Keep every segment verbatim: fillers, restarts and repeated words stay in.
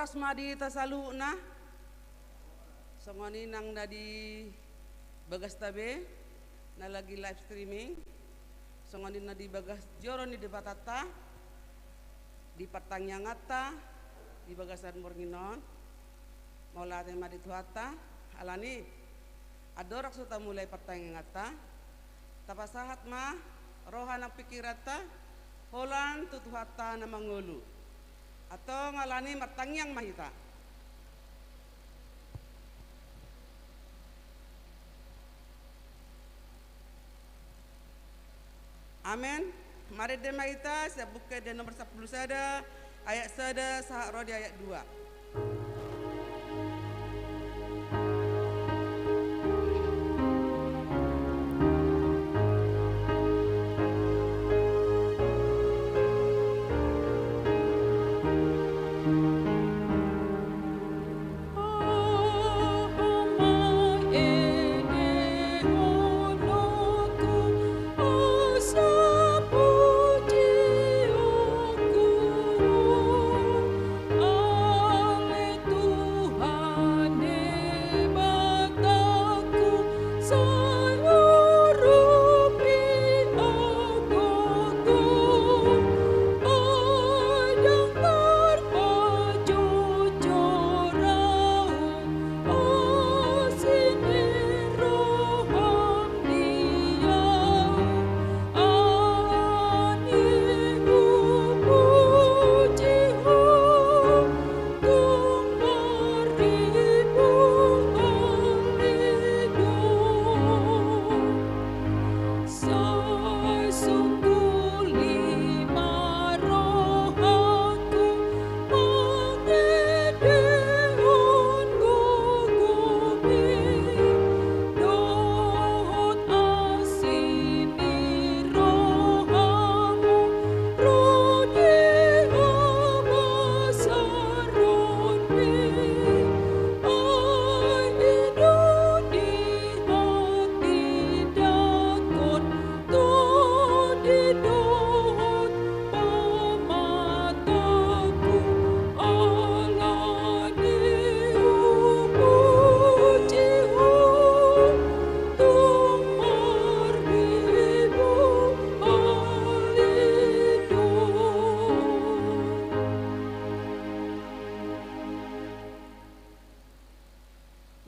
Horas ma di hita saluhutna. Songon i nang na di bagasta be, na lagi live streaming. Songon i na di bagas joro ni Debatanta, di partangianganta, di bagasan borngin on. Mauliate ma di Tuhanta, alani andorang so tamulai partangianganta, tapasahat ma roha nang pingkiranta, holan tu Tuhanta na mangolu. Antong alani martangiang ma hita. Amen. Marende ma hita sian Buku Ende nomor sampulu sada, ayat sada sahat ro di ayat dua.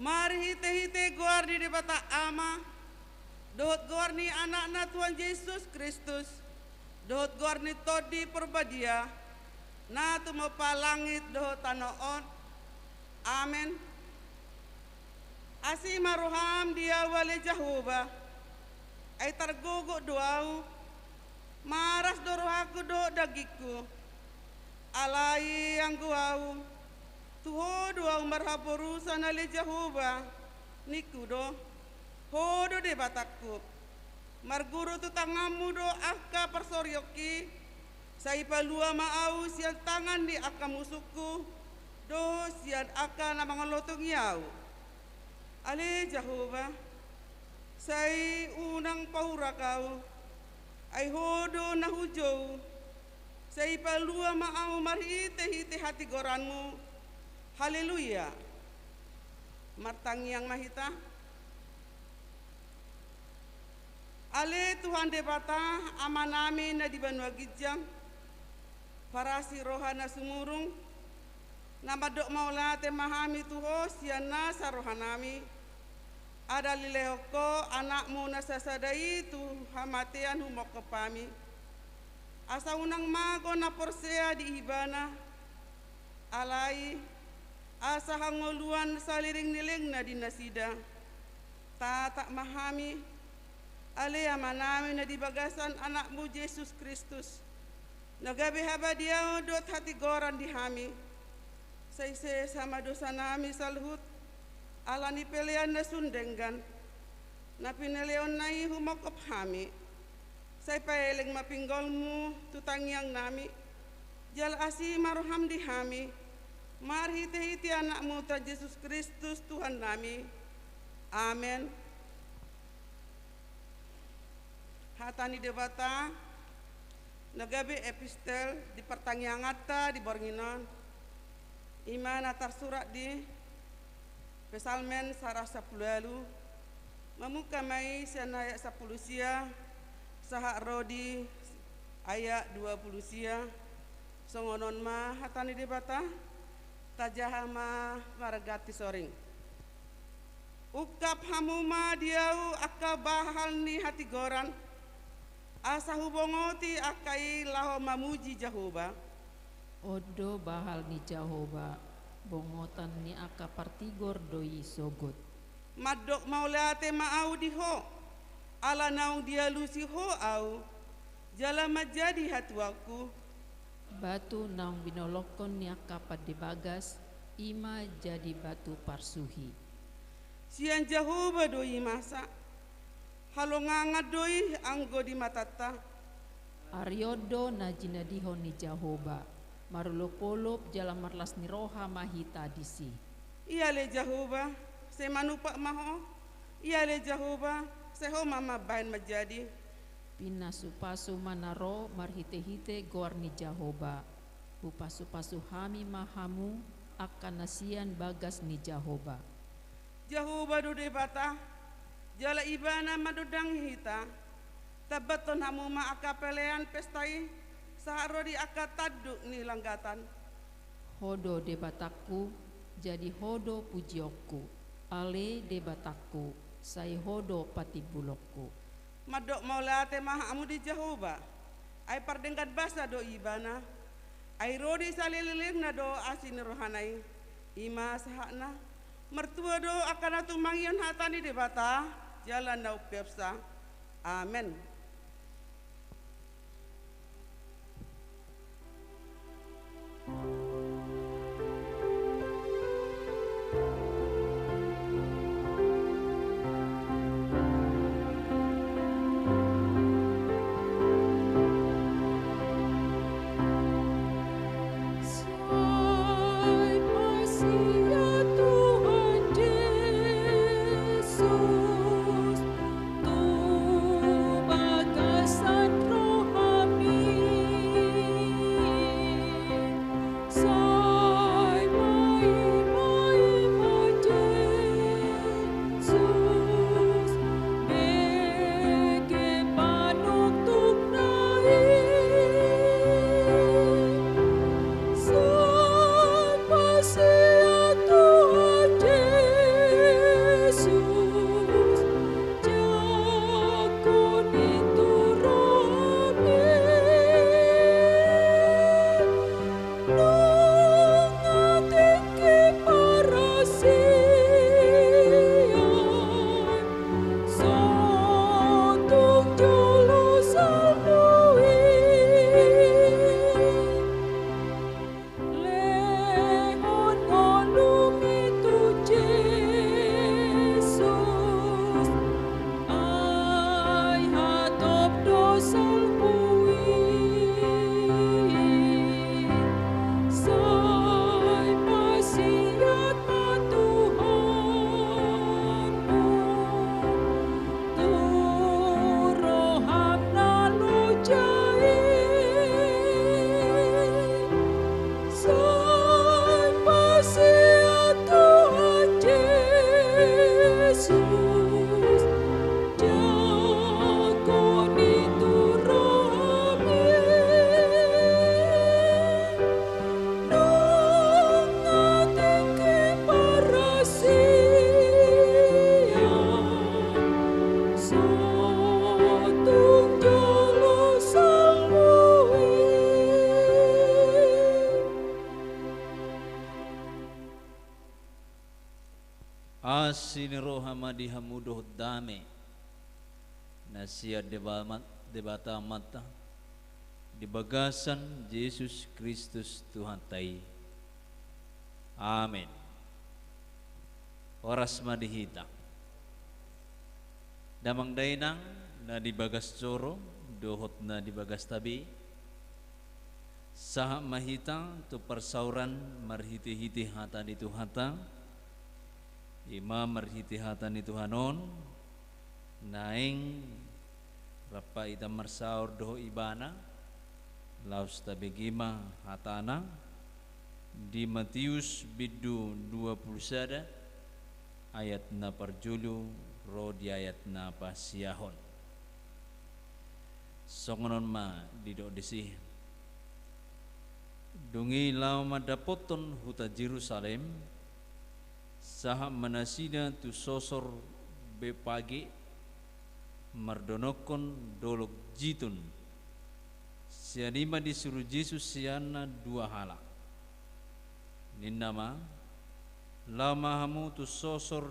Marhite-hite goar ni Debata Ama, dohot goar ni Anakna Tuhan Jesus Kristus, dohot goar ni Tondi Porbadia, na tumompa langit dohot tano on. Amen. Asi ma roham di ahu ale Jahowa, ai targogo do ahu, maras do rohangku dohot dagingku. Alai anggo ahu, tu Ho do ahu marhaporusan ale Jahowa, ningku do, Ho do Debatangku. Marguru tu tanganmu do angka parsorionki, sai palua ma ahu sian tangan ni angka musungku, dohot sian angka na mangalotongi ahu. Ale Jahowa, sai unang paurak ahu, ai Ho do na hujou, sai palua ma ahu marhite-hite hatigoranmu. Haleluya. Martangiang ma hita. Ale Tuhan Debata, Amanami na di banua ginjang, parasi roha na sumurung, na mandok mauliate ma hami tu Ho sian nasa rohanami, ala dilehon Ho Anakmu na sasada i tu hamatean humongkop hami, asa unang mago na porsea di Ibana, alai asa hangoluan saleleng ni lelengna di nasida. Tatap ma hami, ale Amanami na di bagasan Anakmu Jesus Kristus, na gabe habadiaon dohot hatigoran di hami. Sai sesa ma dosanami saluhut, ala ni pelean na sun denggan, na pineleonna i humongkop hami. Sai paeleng ma pinggolmu tu tangiangnami, jala asi ma roham di hami, marhite-hite Anakmu Tuhan Jesus Kristus Tuhannami. Amen. Hata ni Debata, na gabe epistel di partangianganta di borngin on, I ma na tarsurat di Psalmen saratus sampulu ualu, mamungka ma i sian ayat sampulu sia sahat ro di ayat dua pulu sia. Songon on ma hata ni Debata. Tajaha ma marganti soring. Ungkap hamu ma di ahu angka bahal ni hatigoran, asa hubongoti angka i laho mamuji Jahowa. On do bahal ni Jahowa, bongotan ni angka partigor do i sogot. Mandok mauliate ma ahu di Ho, ala naung dialusi Ho ahu, jala manjadi hatuanku. Batu naung binolongkon ni angka pande bagas, i ma jadi batu parsuhi. Sian Jahowa do i masa, halongangan do i anggo di matanta. Ari on do na jinadihon ni Jahowa, marolopolop jala marlas ni roha ma hita disi. Ia ale Jahowa, sai manupak ma Ho. Ia ale Jahowa, sai Ho ma mambahen manjadi. Pinasupasu ma na ro marhitehite goar ni Jahowa. Hupasupasu hami ma hamu angka na sian bagas ni Jahowa. Jahowa do Debata, jala Ibana mandondangi hita. Tambathon hamu ma angka pelean pesta i, sahat ro di angka tanduk ni langgatan. Ho do Debatangku, jadi Ho do pujionku, ale Debatangku, sai Ho do patimbulonku. Mandok mauliate ma hamu di Jahowa, ai pardenggan basa do Ibana, ai ro di saleleng-lelengna do asi ni rohana i, i ma sahatna. Martua do angka na tumangihon hata ni Debata, jala na umpeopsa. Amen. Asi ni roha ma di hamu dohot dame na sian Deba-, Debata Amanta di bagasan Jesus Kristus Tuhanta i. Amen. Horas ma di hita. Damang dainang na di bagas joro dohot na di bagas tabi, sahat ma hita tu parsauran marhitehite hata ni Tuhanta. I ma marhite hata ni Tuhan on, naeng rap hita marsaor dohot Ibana, laos tabege ma hatana. Di Matius bindu dua pulu sada, ayat na parjolo ro di ayat na pasiahon. Songon on ma didok disi: Dung i laho ma dapothon huta Jerusalem, sahat ma nasida tu sosor Betfage, mardonokkon dolok Jitun. Sian i ma disuru Jesus sianna dua halak. Ninna ma: Laho ma hamu tu sosor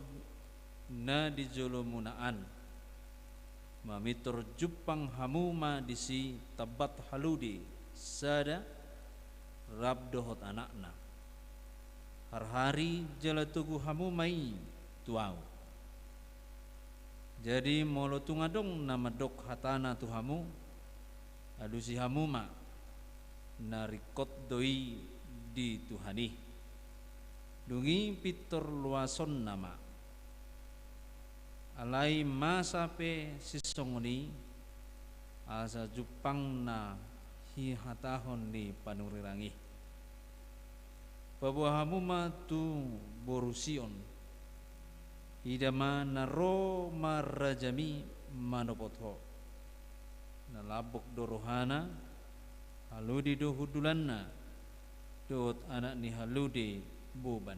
na di jolomuna an. Mamintor jumpang hamu ma disi tambat halode sada rap dohot anakna. Harhari jala togu hamu ma i tu Ahu. Jadi molo tung adong na mandok hatana tu hamu, alusi hamu ma, na ringkot do i di Tuhan i. Dung i pintor loasonna ma. Alai masa pe sisongon i, asa jumpang na hihatahon ni panurirang i. Paboa hamu ma tu boru Sion. Ida ma, na ro ma rajami manopot ho. Na lambok do rohana, halode do hundulanna, dohot anak ni halode boban.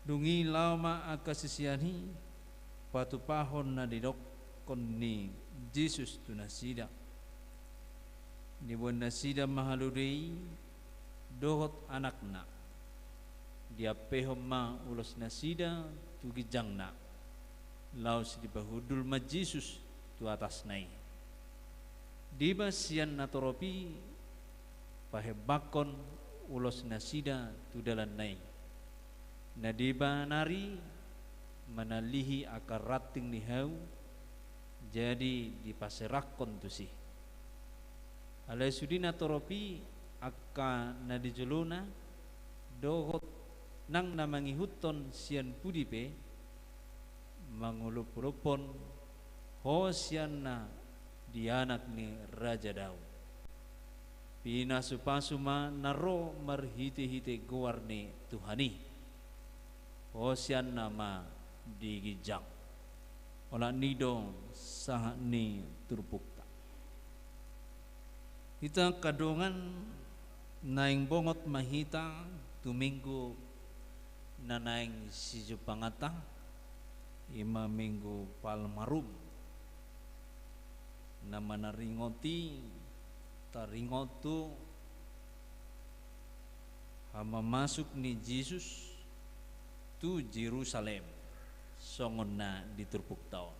Dung i laho ma angka sisean i patupahon na didokkon ni Jesus tu nasida. Niboan nasida ma halode i dohot anakna. Diampehon ma ulos nasida tu ginjangna. Laos dipahundul ma Jesus tu atasna i. Deba sian natorop i pahembangkon ulos nasida tu dalanna i. Na deba nari manalihi angka ranting ni hau, jadi dipaserahkon tusi. Alai sude natorop i angka na di jolona dohot nang na mangihuthon sian pudi pe mangolopolophon Hosianna di Anak ni Raja Daud. Pinasupasu ma na ro marhitehite goar ni Tuhan i. Hosianna ma di ginjang. Olat ni i do sahat ni turpukta. Hita angka dongan, naeng bongot ma hita tu Minggu na naeng sijumpanganta, i ma Minggu Palmarum, na manaringoti, taringot tu hamamasuk ni Jesus tu Jerusalem, songon na di turpukta on.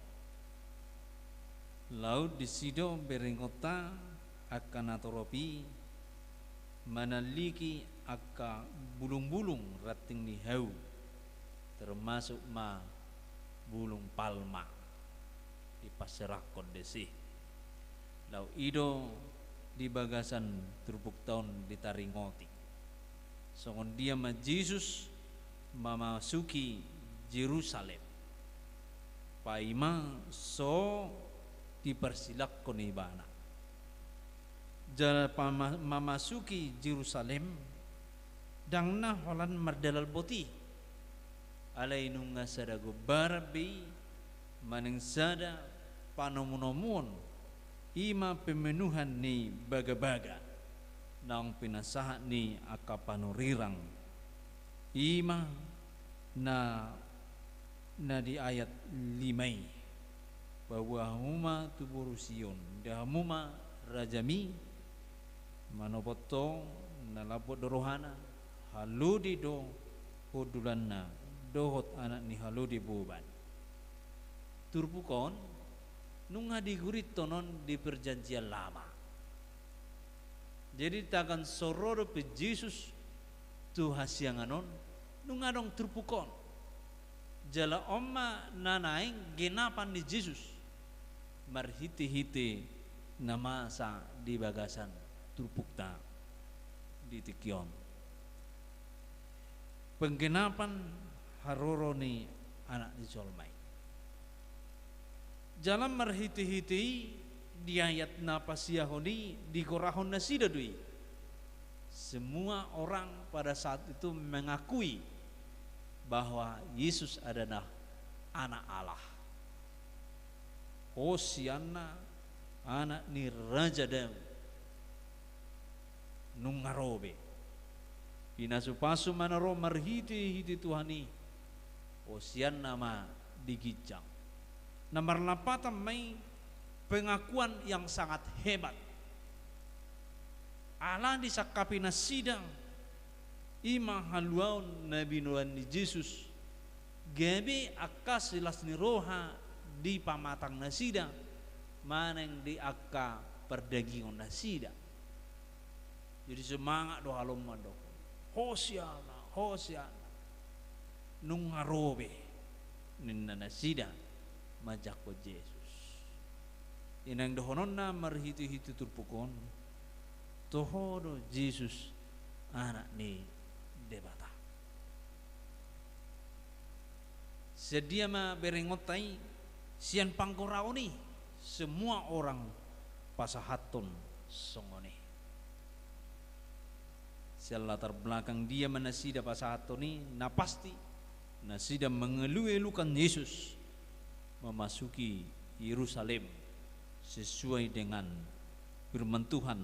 Laut disi do berengonta angka natorop i manaliki angka bulungbulung ranting ni hau, termasuk ma bulung palma, dipaserahkon disi. Laut i do di bagasan turpukta on ditaringoti. Songon dia ma Jesus mamasuki Jerusalem. Paima so diparsilangkon ibana. Jala pama-, mamasuki Jerusalem, ndang na holan mardalal boti. Alai nunga sada gombaran be i manang sada panomunomuon, i ma pemenuhan ni bagabaga naung pinasahat ni angka panurirang. I ma na, na di ayat lima i. Paboa hamu ma tu boru Sion, da hamu ma rajami, manopot ho, na lambok do rohana, halode do hundulanna, dohot anak ni halode boban. Turpuk on nunga digurithon on di Perjanjian Lama. Jadi tagan so ro dope Jesus tu hasiangan on, nunga adong turpuk on. Jala on ma na naeng genapan ni Jesus marhitehite na masa di bagasan turpukta di tingki on. Penggenapan haroro ni Anak ni jolma i. Jala marhitehite i di ayat na pasiahon i digorahon nasida do i. Semua orang pada saat itu mengakui bahwa Yesus adalah Anak Allah. Hosianna, Anak ni Raja Daud. Nunga ro be. Pinasupasu ma na ro marhitehite Tuhan i. Hosianna ma di ginjang. Na marlapatan ma i pengakuan yang sangat hebat. Ala disangkapi nasida, i ma haluaon na binoan ni Jesus, gabe angka silas ni roha di pamatang nasida, manang di angka pardagingon nasida. Jadi semangat do halak mandok, "Hosianna, Hosianna." Nunga ro be, ninna nasida manjangkon Jesus. I naeng dohononna marhitehite turpuk on, toho do Jesus Anak ni Debata. Sian dia ma berengonta i, sian panggoraon i, semua orang pasahathon songon i. Sian latar belakang dia ma nasida pasahathon i, na pasti nasida mengeluh-eluhkan Yesus memasuki Yerusalem sesuai dengan firman Tuhan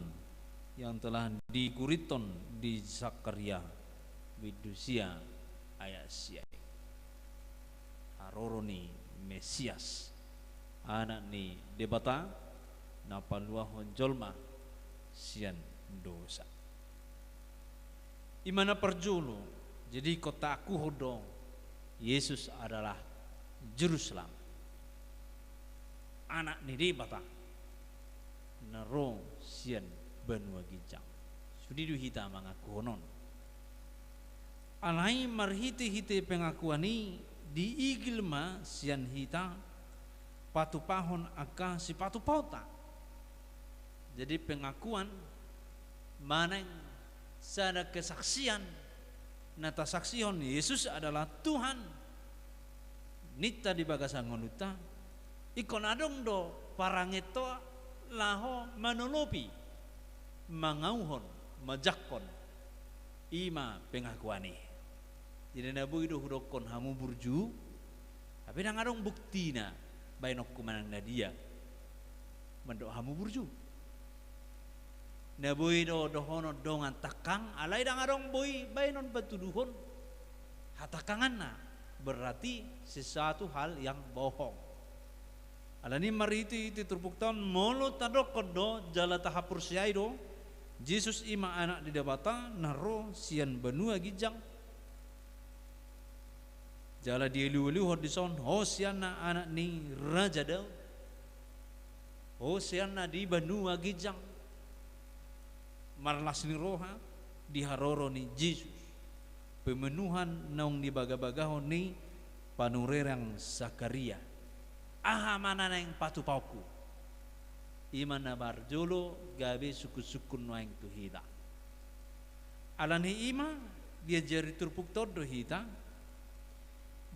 yang telah diguriton di Zakaria bindu sia ayat sia i. Haroro ni Mesias, Anak ni Debata, na paluahon jolma sian dosa. I ma na parjolo, jadi ingkon taakuhon do Yesus adalah Juruselamat, Anak ni Debata, na ro sian banua ginjang. Sude do hita mangakuhon on. Alai marhitehite pengakuan i diigil ma sian hita patupahon angka sipatupaonta. Jadi pengakuan manang sada kesaksian na tasaksihon Yesus adalah Tuhan ninta di bagasan ngolunta, ingkon adong do parangeanta laho manolopi, mangauhon, manjangkon, i ma pengakuan i. Jadi na boi do hudokkon hamu burju, tapi ndang adong buktina baenonku manang na dia mandok hamu burju. Na boi do dohonon dongan tangkang, alai ndang adong boi baenon patuduhon hatangkanganna, berarti sesuatu hal yang bohong. Alani marhitehite turpukta on, molo tadokkon do jala tahaporseai do Jesus i ma Anak ni Debata na ro sian banua ginjang, jala dielueluhon dison, Hosianna Anak ni Raja Daud, Hosianna di banua ginjang, marlas ni roha di haroro ni Jesus, pemenuhan naung nibagabagahon ni panurirang Zakaria. Aha ma na naeng patupaonku? I ma na parjolo gabe sungkunsungkun nuaeng tu hita. Alani i ma diajari turpukta on do hita,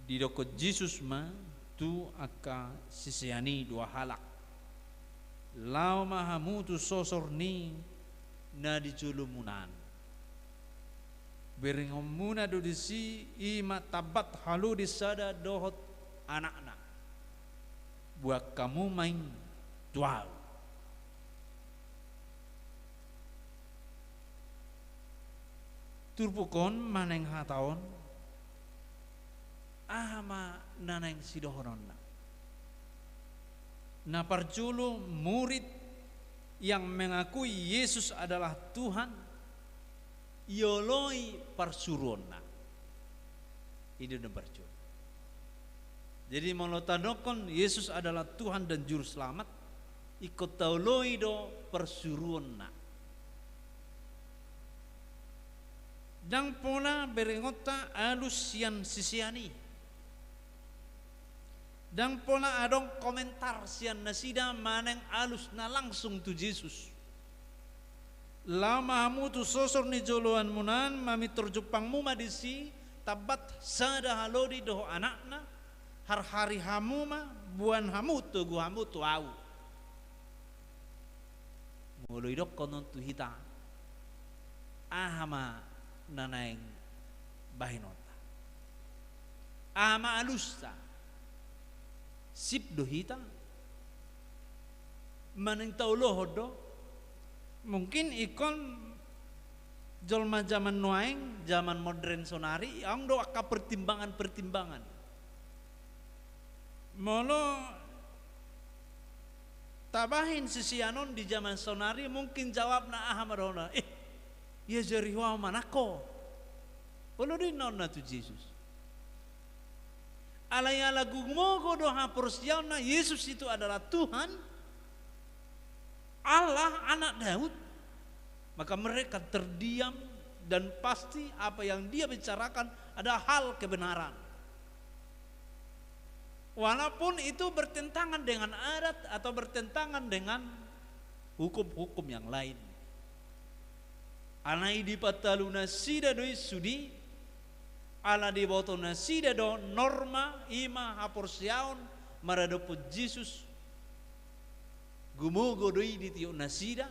didokkon Jesus ma tu angka sisean i dua halak, laho ma hamu tu sosor ni na di jolomunan. Berengonmuna do disi, i ma tambat halode sada dohot anakna. Boan hamu ma i tu ahu. Turpuk on manang hata on, aha ma na naeng sidohononna? Na parjolo, murid yang mengakui Yesus adalah Tuhan, ioloi parsuruonna. I do na parjolo. Jadi molo tadokkon Yesus adalah Tuhan dan Juruselamat, ingkon taoloi do parsuruonna. Ndang pola berengonta alus sian sisean i. Ndang pola adong komentar sian nasida manang alus na langsung tu Jesus. Laho ma hamu tu sosor ni joloanmuna an, mamintor jumpangmu ma disi, tambat sada halode dohot anakna, harhari hamu ma, boan hamu, togu hamu tu ahu. Molo idokkon on tu hita, Aha ma na naeng bahenonta? Aha ma alusta? Sip do hita? Manang taolohon do? Mungkin ingkon jolma jaman nuaeng, jaman modern sonari, adong do angka pertimbangan-pertimbangan. Molo tabahen sisean on di jaman sonari, mungkin jawabna aha ma dohona? Eh, ia jari ho ahu manangko. Olo do inna on na tu Jesus. Alai ala gumogo do haporseaonna Yesus itu adalah Tuhan, Allah, anak Daud, maka mereka terdiam dan pasti apa yang dia bicarakan adalah hal kebenaran. Walaupun itu bertentangan dengan adat atau bertentangan dengan hukum-hukum yang lain. Alai dipatalu nasida do i sude, ala diboto nasida do norma, i ma haporseaon maradophon Jesus, gumogo do i di tiop nasida,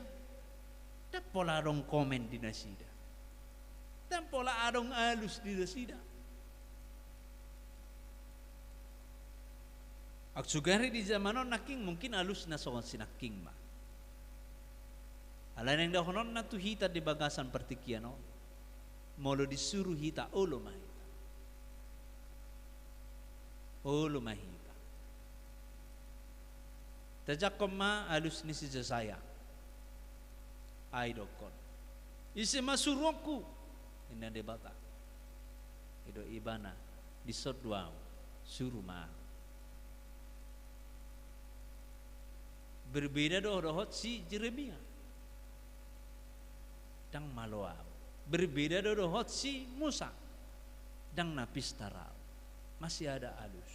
ndang pola adong komen di nasida, ndang pola adong alus di nasida. Aksugari di jaman on nangkin mungkin alusna songon si nangkin ma. Alai naeng dohononna tu hita di bagasan partingkian on, molo disuru hita, olo ma hita. Olo ma hita. Tajangkon ma alus ni si Jesaya. Ai dokkon, ise ma suruonku? Ninna Debata. Didok ibana, dison do ahu, suru ma ahu. Berbeda do dohot si Jeremia. Ndang malo ahu. Berbeda do dohot si Musa. Ndang na pistar ahu. Masih ada alus.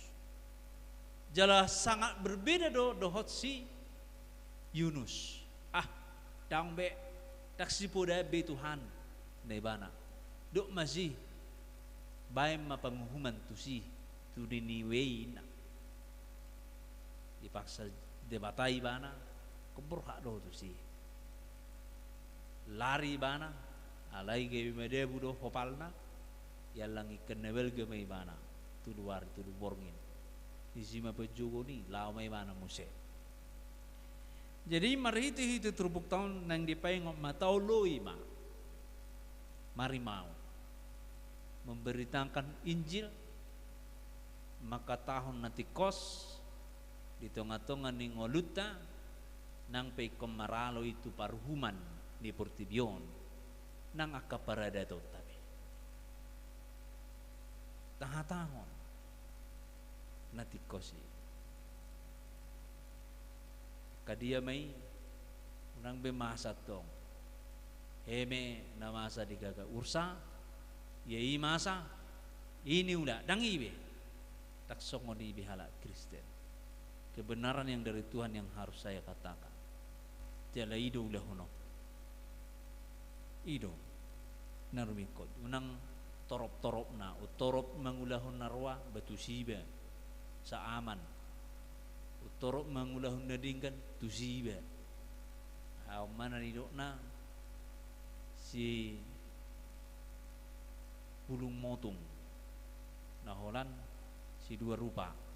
Jala sangat berbeda do dohot si Yunus. Ah, ndang be, ndang sipoda be Tuhan, ninna ibana. Dok ma si, baen ma panguhuman tusi, tu Niniwe i, ninna. Dipaksa Debata ibana, ingkon borhat do tusi. Lari ibana, alai gabe madabu do hopalna, iallang ingkon na balga ma ibana, tudu ari, tudu borngin. Disi ma panjogoon i, laho ma ibana muse. Jadi, marhite-hite turpukta on naeng dipaingot ma, taoloi ma. Marimau. Memberitakan Injil, mangkatahon na tingkos, di tonga-tonga ni ngolunta, nang pe ingkon maralo i tu paruhuman ni portibi on, nang angka paradatonta be. Tahatahon na tingkos i. Angka dia ma i, unang be masa tong. Eme na masa di gaga ursa, ia i masa, i niula, ndang i be. Ndang songon i be halak Kristen. Kebenaran yang dari Tuhan yang harus saya katakan. Jala i do ulahon on. I do na rumingkot. Unang torop-toropna, torop mangulahon na roa, ba tusi iba. Saaman. Torop mangulahon na denggan, tusi iba. Aha ma na nidokna si Pulung Motung, na holan si Dua Rupa.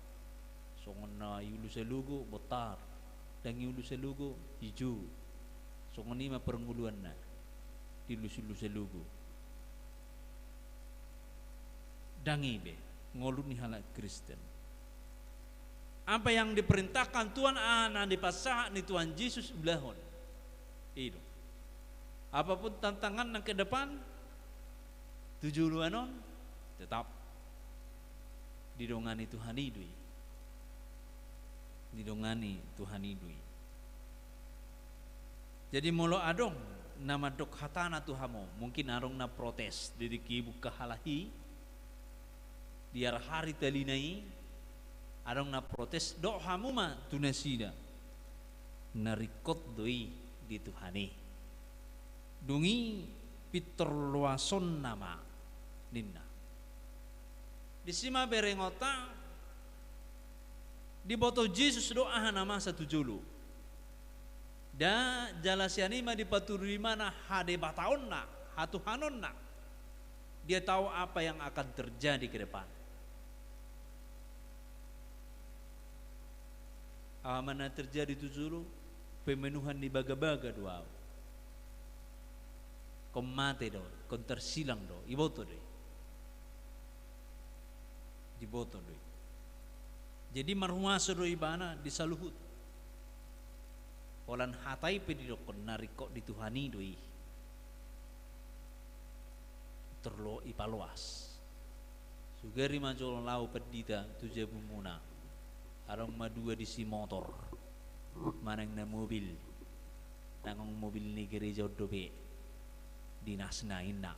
Songon na i Ulu Salogo, bontar. Ndang i Ulu Salogo, ijo. Songon i ma parngoluanna di Ulu, Ulu Salogo. Ndang i be ngolu ni halak Kristen. Apa yang diperintahkan Tuhan, aha na dipasahat ni Tuhan Jesus, ulahon. I do. Apapun tantangan nang ke depan, tu joloan on tetap didongani Tuhan i do i. Didongani Tuhan i do i. Jadi molo adong na mandok hatana tu hamu, mungkin adong na protes, di dengke i buka halak i, di arhari talina i, adong na protes, dok hamu ma tu nasida, na ringkot do i di Tuhan i. Dung i pintor loasonna ma, ninna. Disi ma berengonta, diboto Jesus do aha na masa tu jolo. Da, jala sian i ma dipatudu ibana hadebataonna, hatuhanonna. Dia tahu apa yang akan terjadi ke depan. Aha ma na terjadi tu jolo, pemenuhan ni bagabaga do au. Ingkon mate do, ingkon tarsilang do, iboto do i. Diboto do i. Jadi marhuaso do ibana di saluhut. Holan hata i pe didokkon na ringkot di Tuhan i do i. Tor ipaloas. Sugari ma jolo laho pandita tu jabumuna. Adong ma dua disi motor. Manang na mobil. Nang mobil ni gereja on dope. Dinasna inna.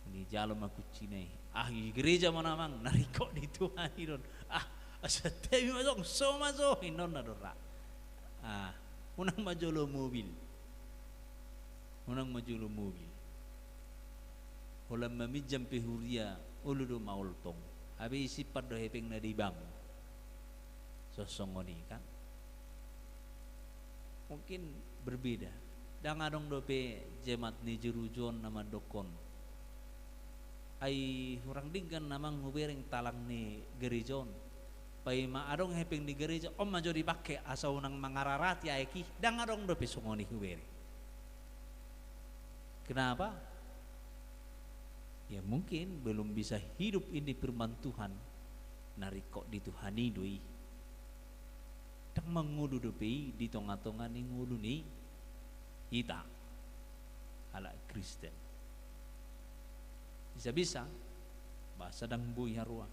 Dijalo ma kuncina i. Ah, i gereja ma na amang, na ringkot di Tuhan i do on. Ah, asa tabi ma jong, so ma jo, inna on na do ra. Ah, unang ma jolo mobil. Unang ma jolo mobil. Holan maminjam pe huria, olo do maol tong. Hape i simpan do hepengna di bank. So songon i kan. Mungkin berbeda. Ndang adong dope jemaat ni Jeruju on na mandokkon. Ai hurang denggan amang hubereng talang ni gereja on. Paima adong hepeng ni gereja, on ma jo dipake asa unang mangararati aek i, ndang adong dope songon i hubereng. Kenapa? Ya mungkin belum bisa hidup ini firman Tuhan, na ringkot di Tuhan i do i. Ndang mangolu dope i di tongatonga ni ngolu ni hita halak Kristen. Bisa-bisa, ba sadang boi haroa,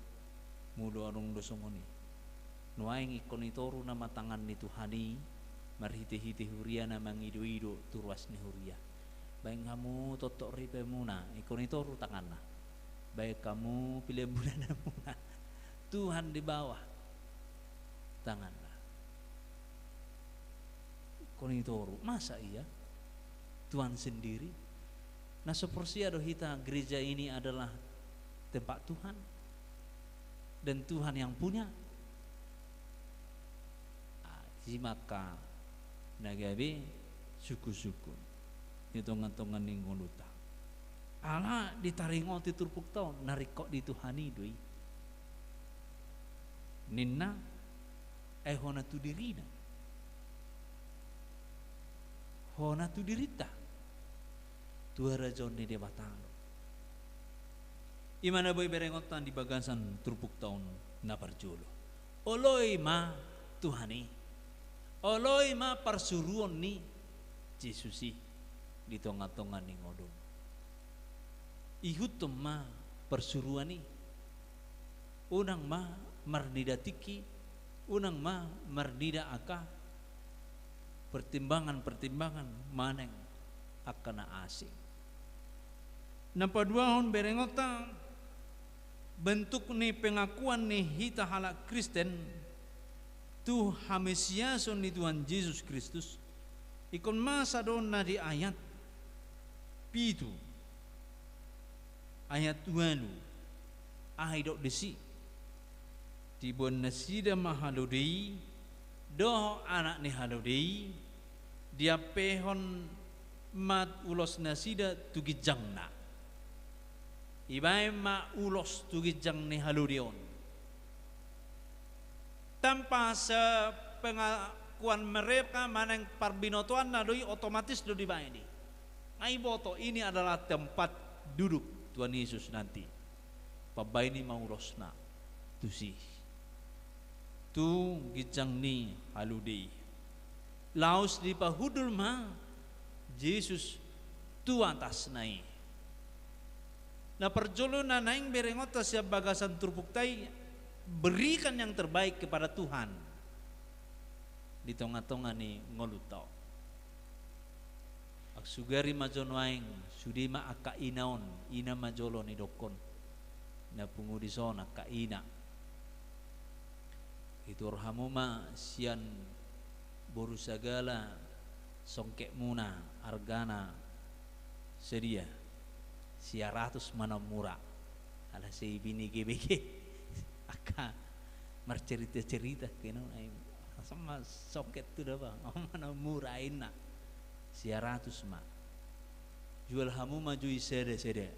molo adong do songon i. Nuaeng ingkon i toru nama tangan ni Tuhan i, marhite-hite huria na mangido-ido tu ruas ni huria. Baen hamu toktok ripemuna, ingkon i toru tanganna. Baen hamu pelean bulanmuna. Tuhan di bawah tanganna. Ingkon i toru, masa iya? Tuhan sendiri. Na so porsea do hita gereja ini adalah tempat Tuhan dan Tuhan yang punya. Ah, i ma angka na gabe sungkun-sungkun di tongatonga ni ngoluta. Ala ditaringoti turpukta on, na ringkot di Tuhan i do i. Ninna, ai hona tu dirina. Hona tu dirinta. Tu harajaon ni Debata do. I ma na boi berengonta di bagasan turpukta on na parjolo. Oloi ma Tuhan i. Oloi ma parsuruon ni Jesus i di tongatonga ni ngolum. Ihuthon ma parsuruan i. Unang ma marnida tingki, unang ma marnida angka pertimbangan-pertimbangan manang angka na asing. Na paduahon berengonta, bentuk ni pengakuan ni hita halak Kristen tu hamisiason ni Tuhan Jesus Kristus, ingkon masa do na di ayat pitu, ayat ualu, aha didok disi? Diboan nasida ma halode i, dohot anak ni halode i, diampehon ma ulos nasida tu ginjangna. Ibaen ma ulos tu ginjang ni halode on. Tanpa sepengakuan mereka manang parbinotoanna do i, otomatis do dibaen i. Nga iboto, ini adalah tempat duduk Tuhan Yesus nanti. Pambaen i ma ulosna tusi, tu ginjang ni halode i. Laos dipahundul ma Jesus tu atasna i. Na parjolo na naeng berengonta sian bagasan turpukta i, berikan yang terbaik kepada Tuhan di tongatonga ni ngolunta on. Angsugari ma jo nuaeng, sude ma angka ina on, ina ma jolo nidokkon. Na pungu dison angka ina. Itor hamu ma sian boru Sagala songketmuna argana sadia? Sia ratus ma na mura. Ala sai bini gebege. Angka marcerita-cerita kena ai. Sama songket tu daba. Mana mura inna. Sia ratus ma. Jual hamu ma jo i sada-sada,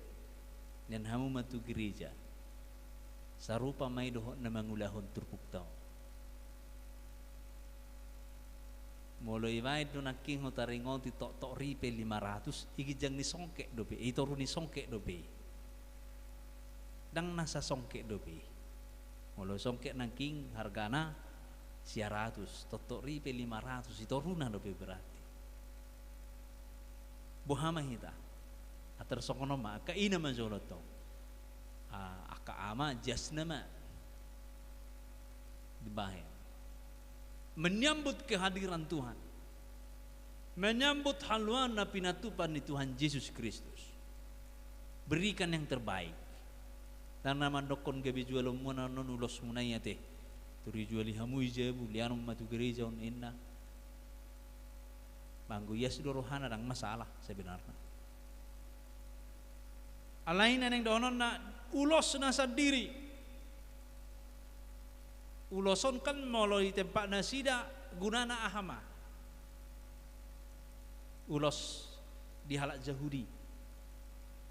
nian hamu ma tu gereja. Sarupa ma i dohot na mangulahon turpukta on. Molo ibaen do nangkin ho taringoti toktok ripe lima ratus, i ginjang ni songkek dope, i toru ni songkek dope. Ndang na sasongkek dope. Molo songkek nangkin hargana sia ratus, toktok ripe lima ratus, i toruna dope berarti. Boha ma hita? Atar songon on ma, angka ina ma jolo tong. Ah, angka ama, jasna ma dibaen. Menyambut kehadiran Tuhan. Menyambut haluaon na pinatupa ni Tuhan Jesus Kristus. Berikan yang terbaik. Ndang na mandokkon gabe jualonmuna on ulosmuna i ate. Tor ijuali hamu i jabu, leanon ma tu gereja on, ninna. Manggo ias do rohana, ndang masalah sebenarna. Alai na naeng dohononna, ulosna sandiri. Ulos on kan molo di tempat nasida gunana aha ma? Ulos di halak Jahudi.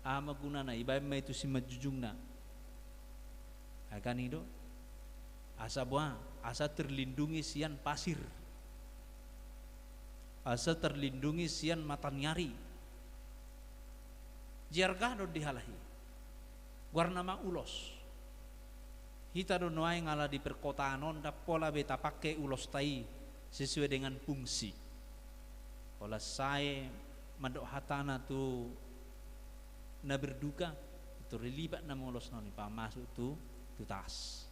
Aha ma gunana? Ibaen ma i tu simanjujungna. Ai kan i do. Asa boha? Asa terlindungi sian pasir. Asa terlindungi sian mataniari. Jargah do di halak i. Goarna ma ulos. Hita do nuaeng ala di perkotaan on ndang pola be tapangke ulosta i sesuai dengan fungsi. Holan sae mandok hatana tu na berduka, tor dilipat nama ulosna on i pamasuk tu, tu tas.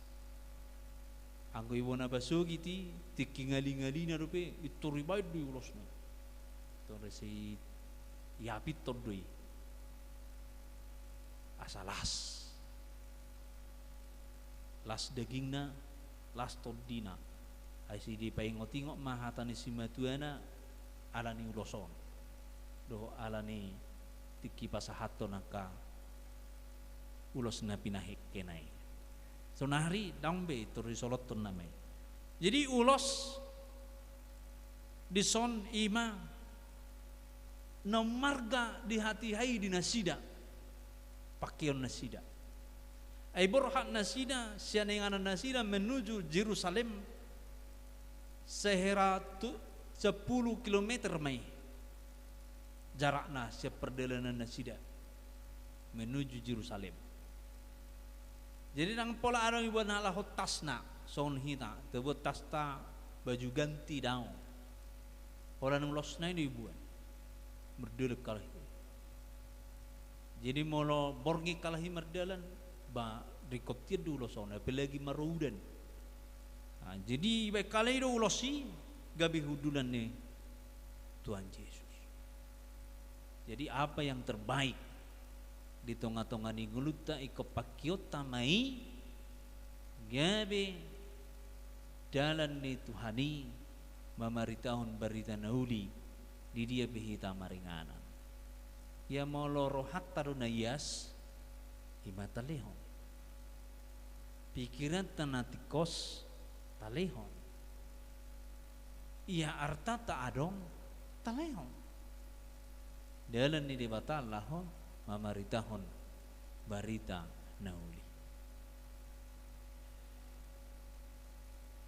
Anggo i bona basogit i, tingki ngali-ngalina dope, i tor ibaen do i ulosna. Tor ese i, iapithon do i. Asa las. Las dagingna, las tondina. Ai si dipaingot-ingot ma hata ni simatuana, ala ni ulos on. Dohot ala ni tingki pasahathon angka ulos na pinangikkena i. Saonari ndang be tor disolothon nama i. Jadi ulos dison i ma na marga di hatiha i di nasida, pangkeon nasida. Ai borhat nasida, sian inganan nasida menuju Jerusalem, sehera tu, sepuluh kilometer ma i jarakna sian pardalanan nasida menuju Jerusalem. Jadi ndang pola adong ibuat na laho tasna, songon hita, tabuat tasta baju ganti daong. Holan ulosna i do ibuat. Mardalan kalai. Jadi molo borngin kalai mardalan, ba ringkot hian do ulos on, apalagi maro udan. Nah, jadi ibaen kalai do ulos i, gabe hundulan ni Tuhan Jesus. Jadi apa yang terbaik di tonga-tonga ni ngolunta ingkon pangkeonta ma i, gabe dalan ni Tuhan i mamaritahon barita na uli di dia pe hita maringanan. Ia molo rohanta do na ias, i ma talehon. Pikiranta na tingkos talehon. Ia artanta adong talehon. Dalan ni Debata laho mamaritahon barita na uli.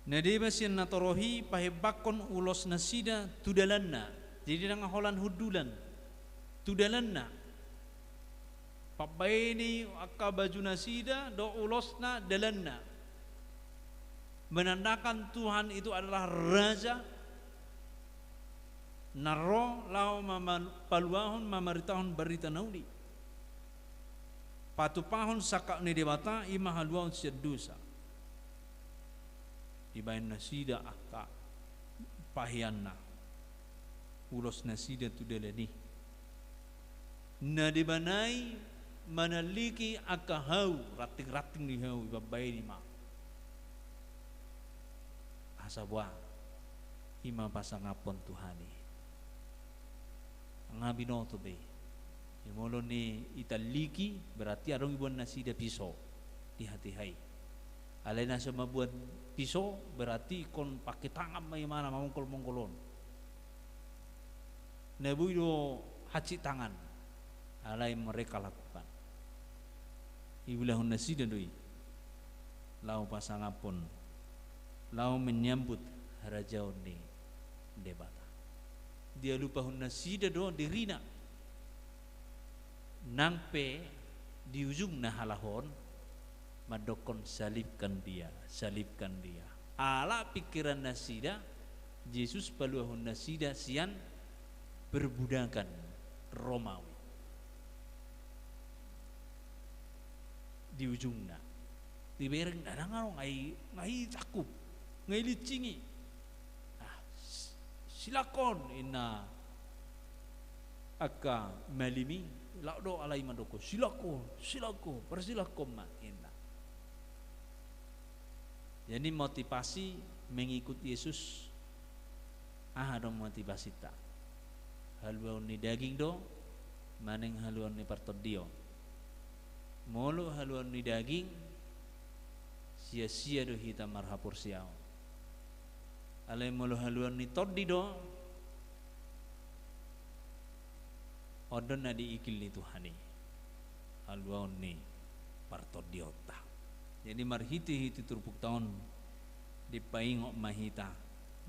Na deba sian na torop i pahembangkon ulos nasida tu dalanna. Jadi ndang holan hundulan. Tu dalanna. Pambaeni angka baju nasida dohot ulosna dalanna. Menandakan Tuhan itu adalah Raja na ro laho mama-, paluahon, mamaritahon barita na uli. Patupahon sangkap ni Debata, i ma haluaon sian dosa. Dibaen nasida angka paheanna. Ulos nasida tu dalan i. Na deba nai manalliki angka hau, ranting-ranting ni hau, i pambaeni ma. Asa boha, i ma pasangaphon Tuhan i. Nga binoto be. Ia molo ni italliki, berarti adong ibuan nasida piso di hatiha i. Alai na so mambuat piso, berarti ingkon pake tangan ma imana mamongkol-mongkol on. Na boi do hansit tangan. Alai mereka lakukan. Diulahon nasida do i laho pasangaphon, laho menyambut harajaon ni Debata. Dialupahon nasida do dirina. Nang pe di ujungna halak on mandokkon, "Salibkan Dia, salibkan Dia." Ala pingkiran nasida, Jesus paluahon nasida sian perbudakan Romawi. Di ujungna, dibereng, ndang adong, nga i, nga i tangkup, nga i lincing i. Ah, s-, silangkon, inna angka malim i. Laho do halak i mandokkon, "Silangkon, silangkon, parsilangkon ma," inna. Jadi motivasi mengikut Yesus, aha do motivasinta? Haluaon ni daging do, manang haluaon ni partondion? Molo haluaon ni daging, sia-sia do hita marhaporseaon. Alai molo haluaon ni tondi do, on do na diigil ni Tuhan i, haluaon ni partondionta. Jadi marhite-hite turpukta on dipaingot ma hita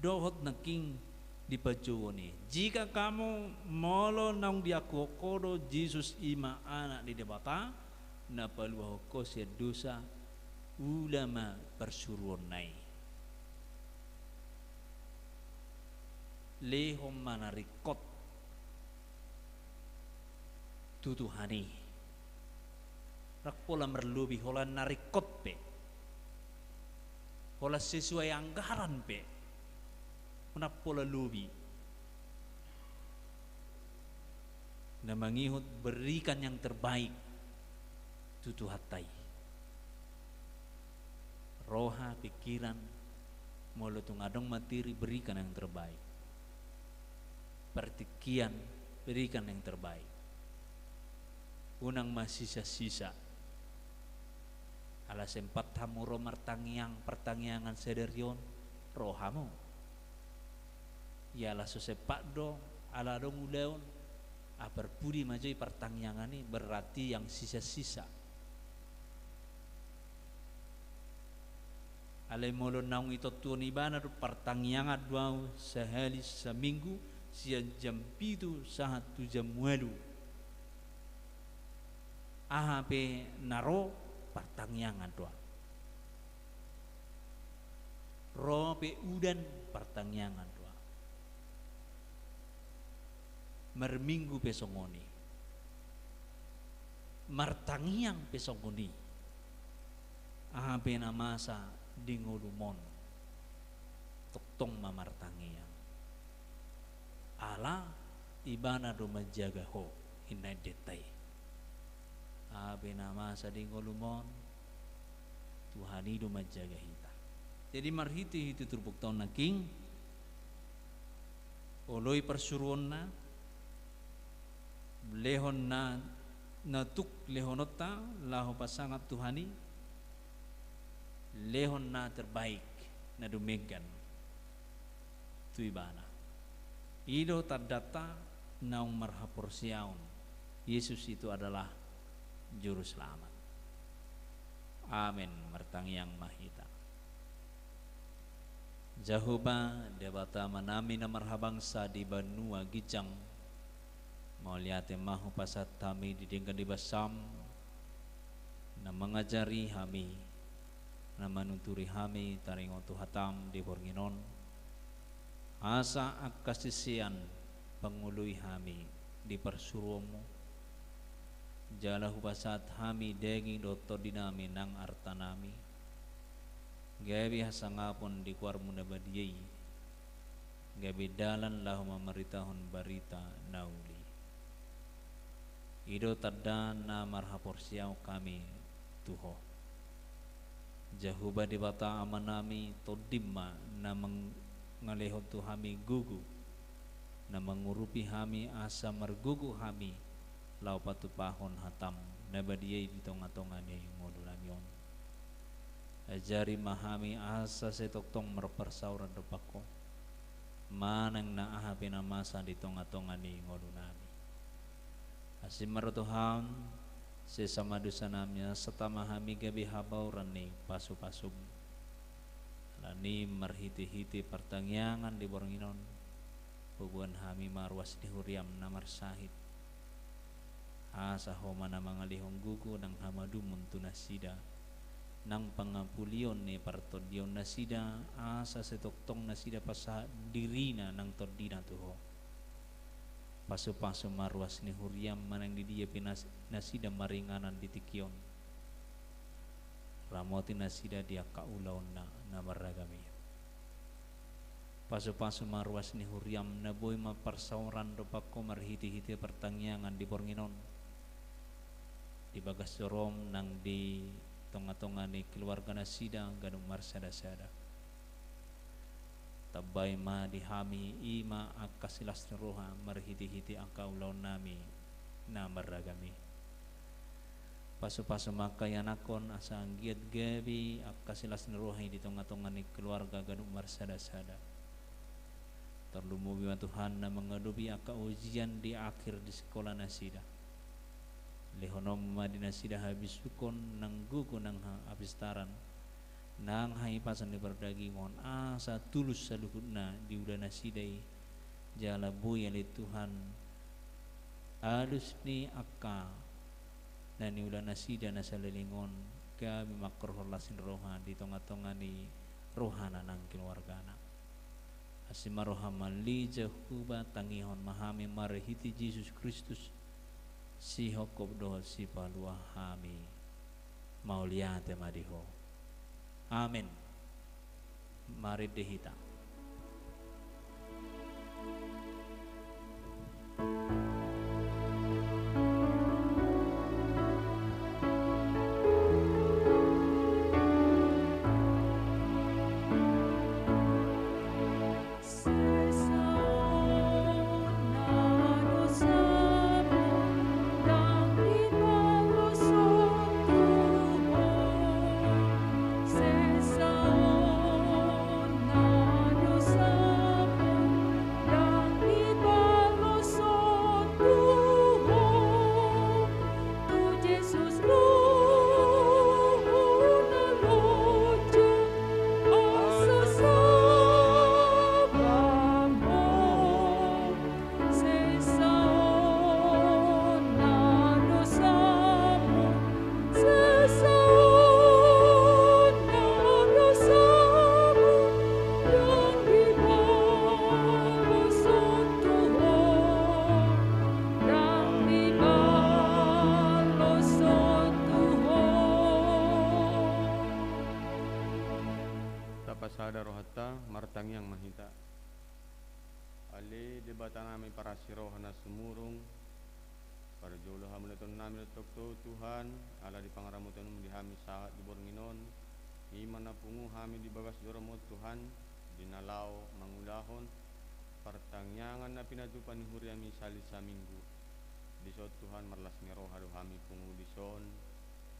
dohot nangkin di panjouon i. Jika kamu, molo naung diakuhon ho do Jesus i ma Anak ni Debata, na paluahon ho sian dosa, ula ma parsuruonna i. Lehon ma na ringkot tu Tuhan i. Ndang pola marlobi, holan na ringkot pe, holan sesuai anggaran pe, ndang pola lobi. Na mangihut, berikan yang terbaik tu Tuhanta i. Roha, pikiran, molo tung adong materi, berikan yang terbaik. Partingkian, berikan yang terbaik. Unang masisa-sisa. Ala sempat hamu ro martangiang, partangiangan sadari on, ro hamu. Iala so sempat do, ala adong ulaon, ah, parpudi ma jo i partangiangan i, berarti yang sisa-sisa. Alai molo naung itontuhon ibana do, partangiangan do au sahali saminggu sian jam pitu sahat tu jam ualu. Aha pe na ro, partangiangan do au. Ro pe udan, partangiangan do au. Marminggu pe songon i. Martangiang pe songon i. Aha pe na masa di ngolum on, tongtong ma martangiang. Ala ibana do manjaga ho, inna endenta i. Aha pe na masa di ngolum on, Tuhan i do manjaga hita. Jadi marhite-hite turpukta on nangkin, oloi parsuruonna, lehon na, na tuk lehononta laho pasangap Tuhan i, lehon na terbaik, na dumenggan tu ibana. I do tandanta naung marhaporseaon, Yesus itu adalah Juruselamat. Amen. Martangiang ma hita. Jahowa, Debata Amanami na marhabangsa di banua ginjang, mauliate ma hupasahat hami di denggan ni basaM, na mangajari hami, na manuturi hami taringot tu hataM di borngin on, asa angka sisean pangoloi hami di parsuruonMu, jala hupasahat hami daging dohot tondinami nang artanami, gabe hasangapon di goarMu na badia i, gabe dalan laho mamaritahon barita na uli. I do tanda na marhaporseaon hami tu Ho. Jahowa Debata Amanami, TondiM ma na mangalehon tu hami gogo, na mangurupi hami asa margogo hami laho patupahon hataM na badia i di tonga-tonga ni ngolunami on. Ajari ma hami asa sai tongtong marparsaoran dompak Ho manang na aha pe na masa di tonga-tonga ni ngolunami. Asi ma ro Tuhan, sesa ma dosa nami, asa tama hami gabe habaoran ni pasu-pasum. Alani marhite-hite partangiangan di borngin on, huboan hami ma ruas ni huriam na marsahit. Asa Ho ma na mangalehon gogo nang hamadumon tu nasida, nang pangampulion ni partondion nasida, asa sai tongtong nasida pasahat dirina nang tondina tu Ho. Pasu-pasu ma ruas ni huriam manang di dia pe nas-, nasida maringanan di tingki on. Ramoti nasida di angka ulaonna na marragam i. Pasu-pasu ma ruas ni huriam na boi ma parsaoran dompak Ho marhite-hite partangiangan di borngin on. Di bagas jorom nang di tonga-tonga ni keluarga nasida ganup marsada-sada. Tambai ma di hami i ma angka silas ni roha marhite-hite angka ulaon nami na marragam i. Pasu-pasu ma angka ianakhon asa anggiat gabe angka silas ni roha i di tonga-tonga ni keluarga ganup marsada-sada. Tarlumobi ma Tuhan na mangadopi angka ujian di akhir di sikola nasida. Lehononmu ma di nasida habisuhon nang gogo nang ha-, hapistaran nang hahipason ni pardagingon, asa tulus saluhutna di ula nasida i. Jala boi ale Tuhan, alus ni angka na niula nasida na saleleng on, gabe mangkorhon las ni roha di tonga-tonga ni rohana nang keluargana. Asi ma roham ale Jahowa, tangihon ma hami marhite Jesus Kristus, sihophop dohot sipalua hami. Mauliate ma di Ho. Amen. Marende hita. Tapasada rohanta, martangiang ma hita. Ale Debata nami parasi roha na sumurung, parjolo hamuliateon nami do tongtong Tuhan, ala di pangaramotionmu di hami sahat di borngin on, i ma na pungu hami di bagas jorom on Tuhan, di na laho mangulahon partangiangan na pinatupa ni huriami sahali saminggu. Dison Tuhan marlas ni roha do hami pungu dison,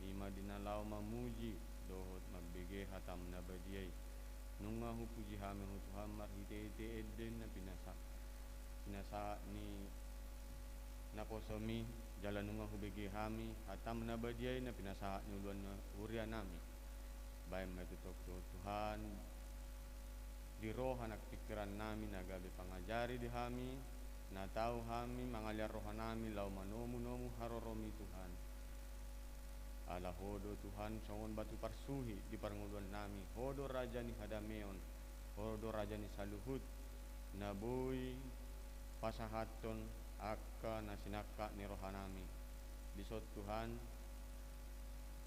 i ma di na laho mamuji dohot mambege hatam na badia i. Nunga hupuji hami Ho Tuhan marhite-hite ende na pinasa-, pinasahat ni naposomi, jala nunga hubege hami hatam na badia i na pinasahat ni uluan ni huria nami. Baen ma i tu tongtong Tuhan di roha nang pingkiran nami na gabe pangajari di hami, na tau hami mangalean roha nami laho manomu-nomu haroromi Tuhan. Ala Ho do Tuhan songon batu parsuhi di parngoluan nami, Ho do raja ni hadameon, Ho do raja ni saluhut, na boi pasahathon angka na sinangkap ni roha nami. Dison Tuhan,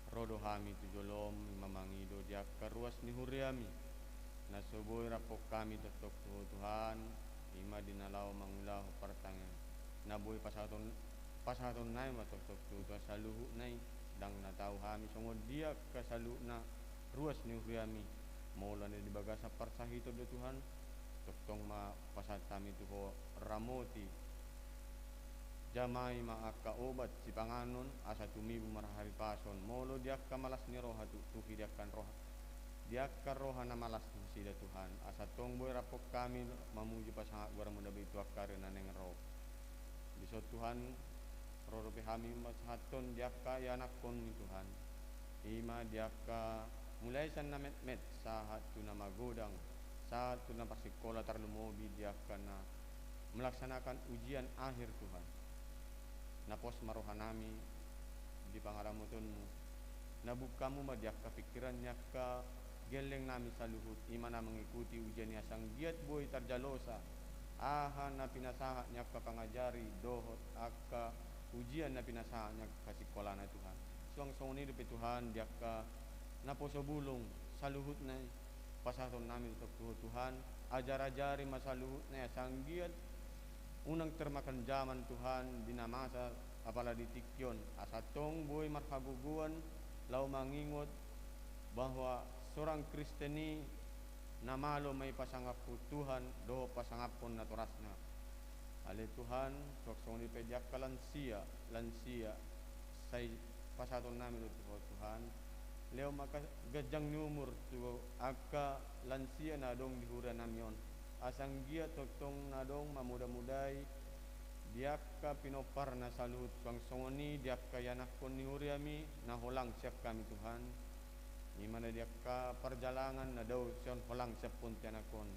ro do hami tu jolom, i ma mangido di angka ruas ni huriami na so boi raphon hami tongtong tu Ho Tuhan, i ma di na laho mangulahon partangiangan na boi pasahaton, pasahaton nami ma tongtong tu Ho Tuhan saluhutna i. Ndang na tau hami songon dia angka saluhutna ruas ni huriami, molo na di bagasan parsahiton do Tuhan, tongtong ma pasahat hami tu Ho, ramoti, jamai ma angka obat sipanganon asa tumibu marhahipason, molo di angka malas ni roha tu, tuhi di angka roha, di angka roha na malas nasida Tuhan, asa tong boi raphon hami mamuji pasangap goarmu na badia tu angka ari na naeng ro. Dison Tuhan, Ro dope hami pasahathon di angka ianakhonMi Tuhan, i ma di angka mulai sian na metmet sahat tu na magodang, sahat tu na parsingkola, tarlumobi di angka na melaksanakan ujian akhir Tuhan. Na pos ma rohanami di pangaramotionMu, na bungkaMu ma di angka pingkiran ni angka gellengnami saluhut, i ma na mengikuti ujian i, asa anggiat boi tarjalosa aha na pinasahat ni angka pangajari dohot angka ujian na pinasahat ni angka singkolana Tuhan. Suang songon i dope Tuhan di angka naposo bulung saluhutna i, pasahatonnami do tong tu Ho Tuhan, ajar-ajari ma saluhutna i asa anggiat unang termakan zaman Tuhan di na masa apala di tingki on, asa tong boi marhagogoan laho mangingot bahwa seorang Kristen i na malo ma i pasangaphon Tuhan dohot pasangaphon natorasna. Ale Tuhan, suang songon i pe di angka lansia, lansia, sai pasahatonnami do tu Ho Tuhan, lehon ma angka ganjang ni umur tu angka lansia na adong di hurianami on, asa anggiat tongtong na adong mamuda-mudai di angka pinomparna saluhut, suang songon i di angka ianakhon ni huriaMi na holang sian hami Tuhan, i ma na di angka parjalangan na dao sian holang sian pontianak on.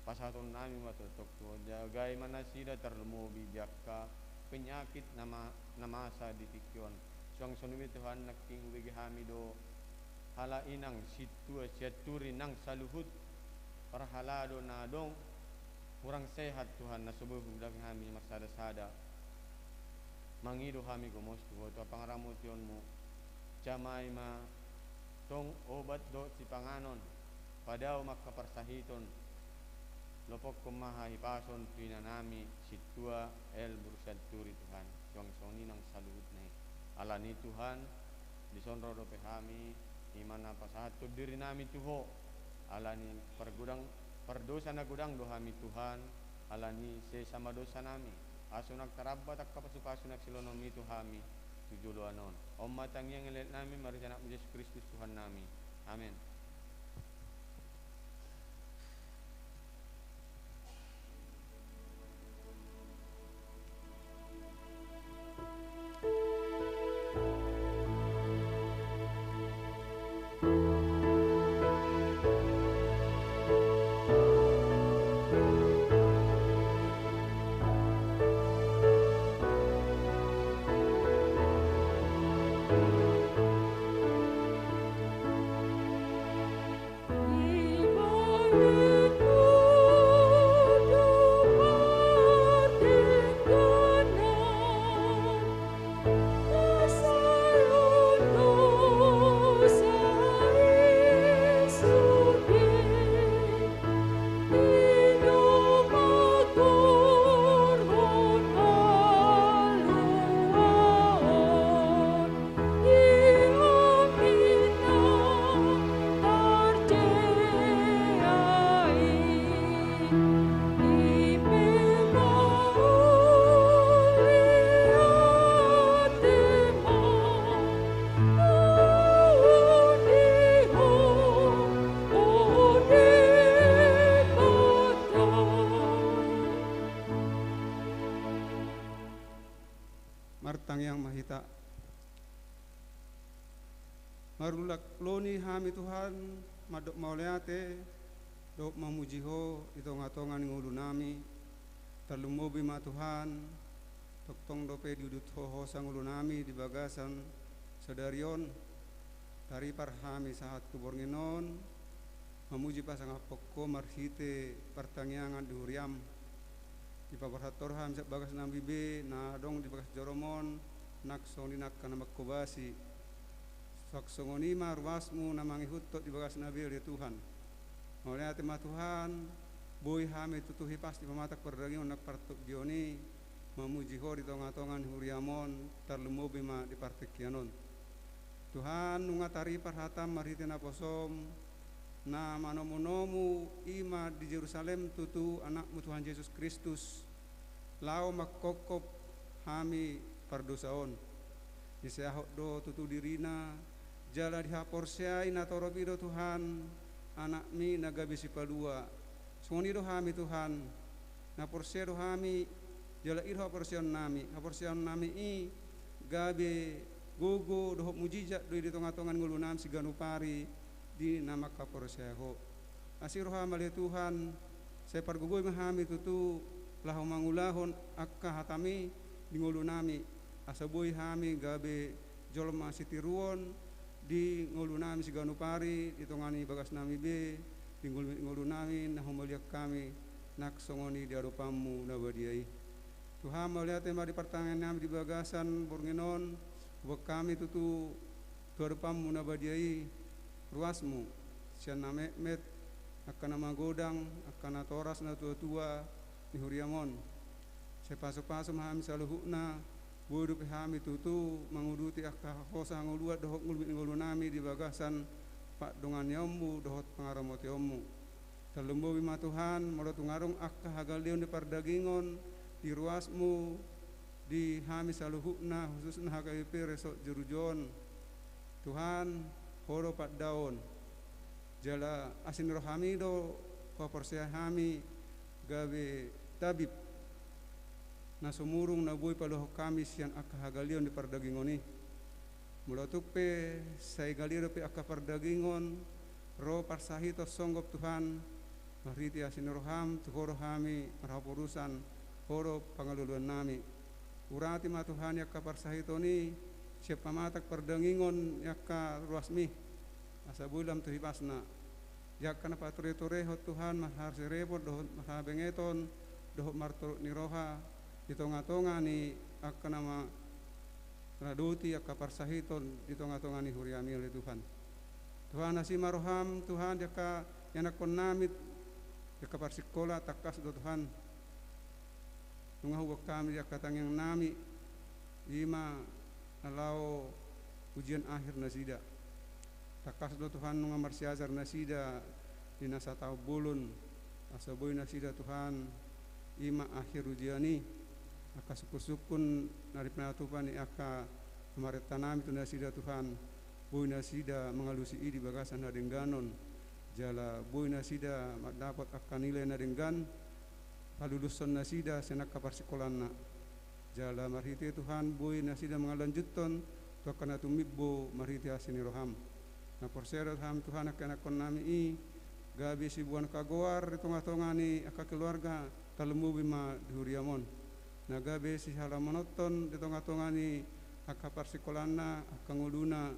Pasahatonnami ma tongtong tu Ho, jagai ma nasida tarlumobi di angka penyakit na ma-, na masa di tingki on. Suang songon i Tuhan, nangkin hubege hami do halak inang, sintua, sianturi nang saluhut parhalado na adong hurang sehat Tuhan, na so boi hudapi hami marsada-sada. Mangido hami gomos tu Ho tu pangaramotionMu, jamai ma tong obat dohot sipanganon, padao ma angka parsahiton, lopokkon ma hahipason tu inanami sintua Elbur Sianturi Tuhan, suang songon i nang saluhutna i. Alani Tuhan, dison ro dope hami, i ma na pasahathon dirinami tu Ho, alani pargodang, pardosa na godang do hami Tuhan, alani sesa ma dosanami, asa unang tarambat angka pasu-pasu na silehonon-Mi tu hami tu joloan on. On ma tangiang ni laenami marhite AnakMu Jesus Kristus Tuhannami. Amen. Martangiang ma hita. Marulak loni hami Tuhan, mandok mauliate dohot mamuji Ho di tonga-tonga ni ngolunami. Tarlumobi ma Tuhan, tongtong dope diudut Ho hosa ngolunami di bagasan sadari on. Taripar hami sahat tu borngin on, mamuji pasangaphon Ho marhite partangiangan di huriaM. Dipaborhat Ho hami sian bagas nami be na adong di bagas joroM on, nang songon i nang angka na manghobasi. Suang songon i ma ruasMu na mangihuthon di bagasna be ale Tuhan. Mauliate ma Tuhan, boi hami tutu hipas di pamatang pardagingon nang partogion i, mamuji Ho di tonga-tonga ni huriaM on, tarlumobi ma di partingkian on. Tuhan, nunga taripar hataM marhite naposoM, na manomu-nomu i ma di Jerusalem tutu AnakMu Tuhan Jesus Kristus, laho manghophop hami pardosa on. Diseahon do tutu diriNa, jala dihaporseai natorop i do Tuhan, AnakMi na gabe Sipalua. Songon i do hami Tuhan, na porsea do hami Jala i do haporseaonnami, haporseaonnami i gabe gogo dohot mujizat do i di tonga-tonga ni ngolunami siganup ari di na mangkaporseai Ho. Asi roham ale Tuhan, sai pargogoi ma hami tutu laho mangulahon angka hatami di ngolunami, asa boi hami gabe jolma sitiruon di ngolunami siganup ari, di tonga ni bagasnami be, di ngolu-, ngolunami na humaliang hami, nang songon i di adopanmu na badia i. Tuhan, mauliate ma di partangiangnami di bagasan borngin on, huboan hami tutu tu adopanmu na badia i, ruasmu, sian na metmet, angka na magodang, angka natoras, natuatua ni huriam on. Sai pasupasu ma hami saluhutna, boi dope hami tutu manguduti angka hosa hangoluan dohot ngolu-, ngolunami di bagasan pardonganionmu dohot pangaramotionmu. Tarlumobi ma Tuhan, molo tung adong angka hagaleon ni pardagingon di ruasmu, di hami saluhutna, khususna H K B P Resort Jerujo on. Tuhan, Ho do pandaon. Jala asi ni roham i do huhaporseai hami gabe tabib na sumurung na boi paluahon hami sian angka hagaleon ni pardagingon i. Molo tung pe sai gale dope angka pardagingon, ro parsahiton songgop Tuhan, marhite asi ni roham, tu Ho do hami marhaporusan, Ho do pangaluluannami. Urati ma Tuhan i angka parsahiton i, sian pamatang pardagingon ni angka ruasmi, asa boi lam tu hipasna. Di angka na patureturehon Tuhan, marhaserepon dohot marhabengeton, dohot martorop ni roha, di tonga-tonga ni angka na ma-, radoti angka parsahiton di tonga-tonga ni huriami ale Tuhan. Tuhan, asi ma roham, Tuhan, di angka ianakkonnami, di angka parsikola, tangkas do Tuhan. Nunga huboan hami di angka tangiangnami, i ma na laho ujian akhir nasida. Tangkas do Tuhan nunga marsiajar nasida di na sataon bolon, asa boi nasida Tuhan, i ma akhir ujian i, angka sungkun-sungkun na di pinatupa ni angka pamarentanami tu nasida Tuhan, boi nasida mangalusi i di bagasan hadengganon, jala boi nasida mandapot angka nilai na denggan, palulushon nasida sian angka parsikolanna. Jala marhite Tuhan boi nasida mangalanjuthon tu angka na tumimbo marhite asi ni roham. Na porsea do hami Tuhan angka ianakkonnami i, gabe siboan angka goar di tonga-tonga ni angka keluarga, tarlumobi ma di huriam on. Na gabe sihalamononhon di tonga-tonga ni angka parsikolanna, angka ngoluna,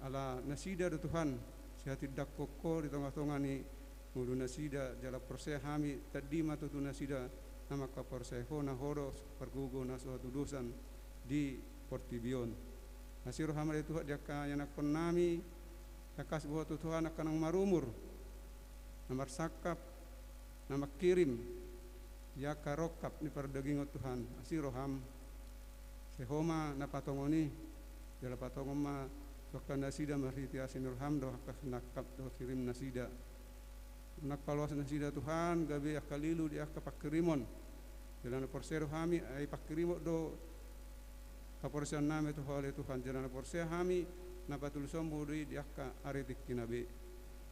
ala nasida do Tuhan, sihatindangkon Ho di tonga-tonga ni ngolu nasida, jala porsea hami, tandi ma tutu nasida na mangkaporseai Ho, na Ho do pargogo na so hatudosan di portibi on. Asi roham ale Tuhan di angka ianakkonnami, tangkas do Ho tu Tuhan angka na marumur, na marsangkap, na mangkirim, di angka rongkap ni pardagingon Tuhan, asi roham. Sai Ho ma na patongon i, jala patongon ma tu angka nasida marhite asi ni roham do angka sinangkap dohot kirim nasida. Unang paloas nasida Tuhan, gabe angka lilu di angka pangkirimon. Jala na porsea do hami, ai pangkirimon do haporseaonnami tu Ho ale Tuhan, jala na porsea hami, na patulushonmu do i di angka ari tingkina be.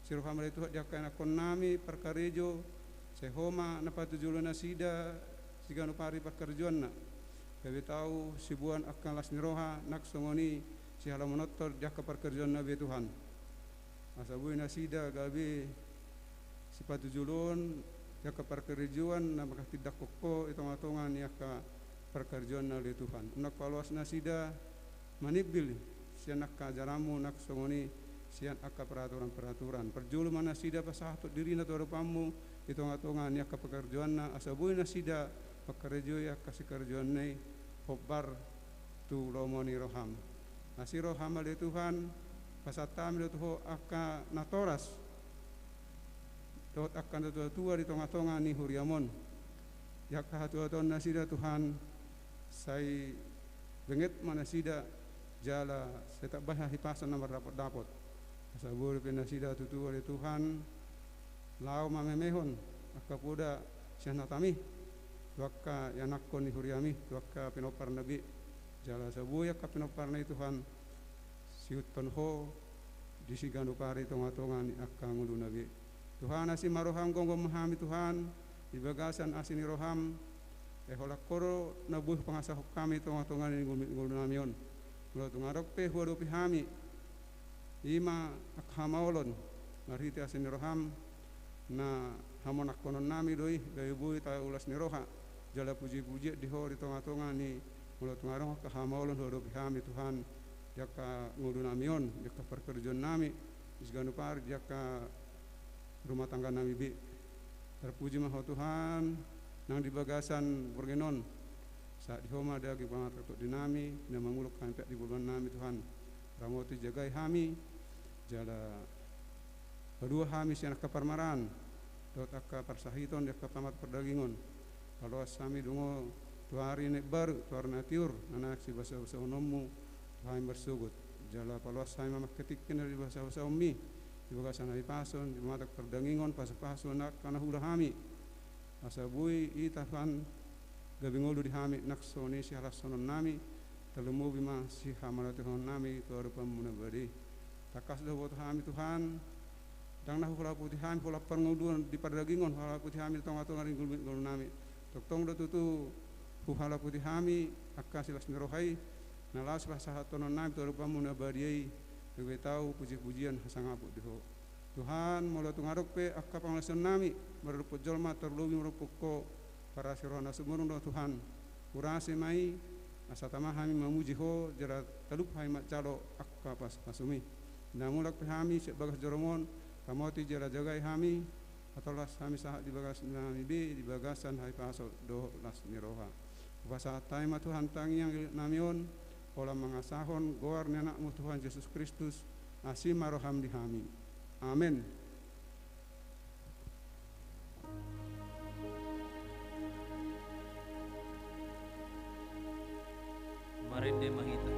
Asi roham ale Tuhan di angka ianakkonnami parkarejo, sai Ho ma na patujolo nasida siganup ari parkarejoanna. Gabe tau siboan angka las ni roha, nang songon i sihalamononhon di angka parkarejoanna be Tuhan. Asa boi nasida gabe sipatujoloon di angka parkarejoan na manghatindangkon Ho di tonga-tonga ni angka parkarejoanna ale Tuhan. Unang paloas nasida manimbil sian angka ajaranmu nang songon i sian angka peraturan-peraturan. Parjolo ma nasida pasahathon dirina tu adopanmu di tonga-tonga ni angka parkarejoanna, asa boi nasida mangkarejoi angka sikarejoanna i hombar tu lomo ni roham. Asi roham ale Tuhan, pasahat hami do tu Ho angka natoras dohot angka natuatua di tonga-tonga ni huriam on. Di angka hatuatuaon nasida Tuhan, sai benget ma nasida jala sai tambai hahipason na mardapot-dapot. Asa boi dope nasida tutu ale Tuhan, laho mamemehon angka poda sian hatami tu angka ianakkon ni huriami, tu angka pinomparna be. Jala asa boi angka pinomparna i Tuhan, siihuthon Ho di siganup ari tonga-tonga ni angka ngoluna be. Tuhan, asi ma roham, gomgom ma hami Tuhan, di bagasan asi ni roham, Ai holan Ho do na boi hupangasahon hami tongatonga ni ngolu, ngolunami on. Molo tung adong pe huadopi hami, i ma angka hamaolon, marhite asi ni roham, na hamonangkononnami do i, gabe boi taulas ni roha jala pujipujian di Ho di tongatonga ni, molo tung adong angka hamaolon huadopi hami Tuhan, di angka ngolunami on, di angka parkarejoannami, di siganup ari, di angka rumah tangganami be. Tarpuji ma Ho Tuhan, nang di bagasan borngin on. Sahat di Ho ma daging pamatang tondinami, na mangulak hami peak di bolonannami Tuhan. Ramoti jagai hami, jala palua hami sian angka parmaraan dohot angka parsahiton di angka pamat pardagingon. Paloas hami dungo tu ari na imbaru, tu ari na tiur, na naeng sibasabasaononmu tu hami marsogot. Jala paloas hami ma mangkatingki na nibasabasaonmi di bagasan hahipason, di pamatang pardagingon, pasupasu angka na huula hami. Asa boi i Tuhan gabe ngolu di hami nang songon i sihalashononnami, tarlumobi ma sihamaratihonon nami tu adopanmu na badia i. Tangkas do huboto hami Tuhan, ndang na huhalaputi hami holan parngoluon di pardagingon, huhalaputi hami di tongatonga ni ngolunami. Tongtong do tutu huhalaputi hami angka silas ni roha i, na laos pasahatonnami tu adopanmu na badia i, gabe tau pujipujian hasangapon di Ho. Tuhan, molo tung adong pe angka pangalaosion nami, maradophon jolma, tarlobi maradophon Ho, parasi roha na sumurung do Tuhan. Urasi ma i, asa tama hami mamuji Ho, jala talup hami manjalo angka pasupasumi. Na mulak pe hami sian bagas joroM on, ramoti jala jagai hami, asa tolhas hami sahat di bagas nami be, di bagasan hahipason dohot las ni roha. Hupasahat hami ma Tuhan tangiang nami on, holan mangasahon goar ni AnakMu Tuhan Jesus Kristus, asi ma rohaM di hami. Amen. Marende ma hita.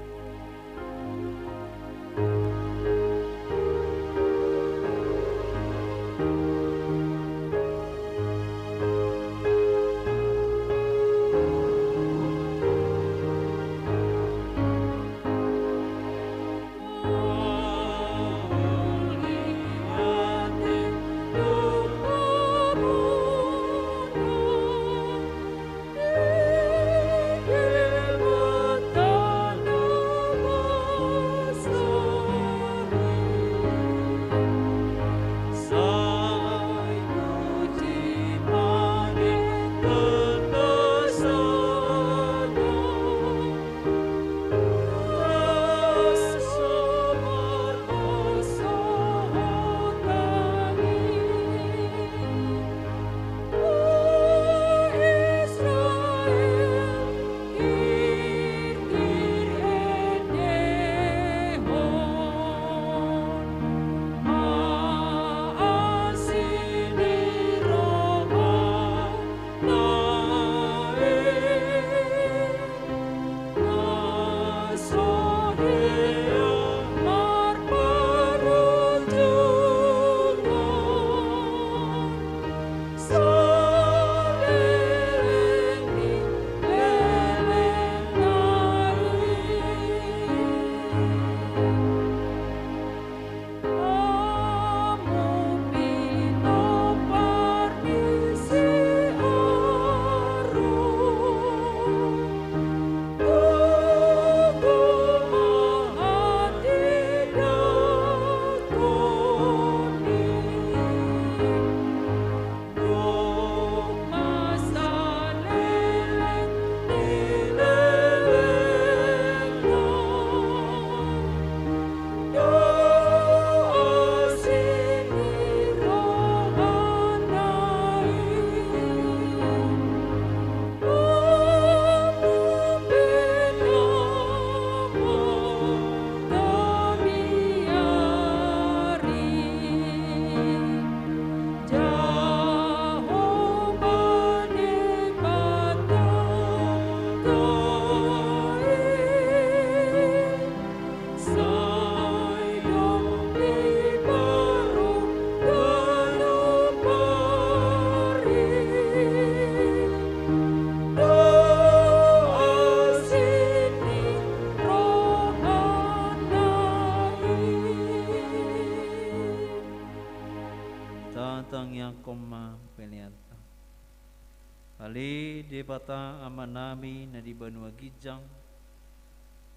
Ale Debata Amanami na di banua ginjang,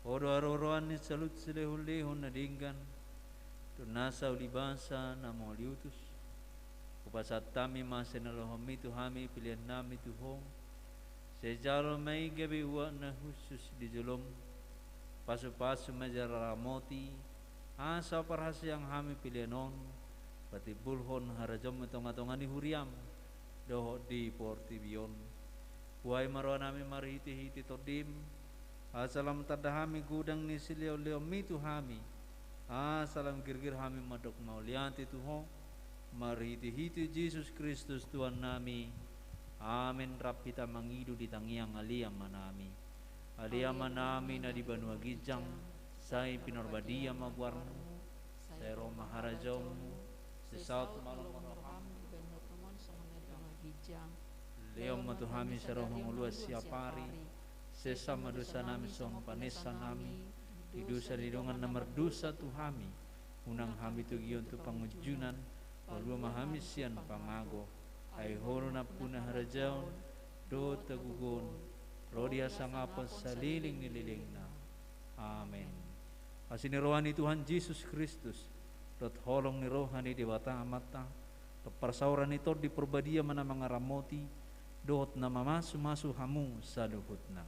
Ho do haroroan ni saluhut silehonlehon na denggan, dohot nasa ulibasa na mauliutus. Hupasahat hami ma sian na laho-Mi tu hami peleannami tu Ho. Sai jalo ma i gabe uap na hushus di jolom. Pasupasu ma jala ramoti, asa parhaseang hami pelean on patimbulhon harajaon-Mu di tongatonga ni huriam dohot di portibi on. Buhai ma rohanami marhitehite Tondim, asa lam tanda hami godang ni silehonlehon-Mi tu hami, asa lam girgir hami mandok mauliate tu Ho, marhitehite Jesus Kristus Tuhannami. Amen. Rap hita mangido di tangiang Ale Amanami. Ale Amanami na di banua ginjang, sai pinarbadia ma goar-Mu, sai ro ma harajaon-Mu, sai saut ma lomo-Mu di banua tonga on songon na di banua ginjang. Lehon ma tu hami sadari on ngolunami siapari, sesa ma dosanami songon panesanami di dosa ni dongan na mardosa tu hami, unang hami togihon tu pangunjunan, palua ma hami sian pangago. Ai Ho do nampuna harajaon dohot hagogoon, ro di hasangapon saleleng ni lelengna. Amen. Asi ni roha ni Tuhan Jesus Kristus, dohot holong ni roha ni Debata Amanta, dohot parsaoran ni Tondi Parbadia ma na mangaramoti dohot na mamasumasu hamu saluhutna.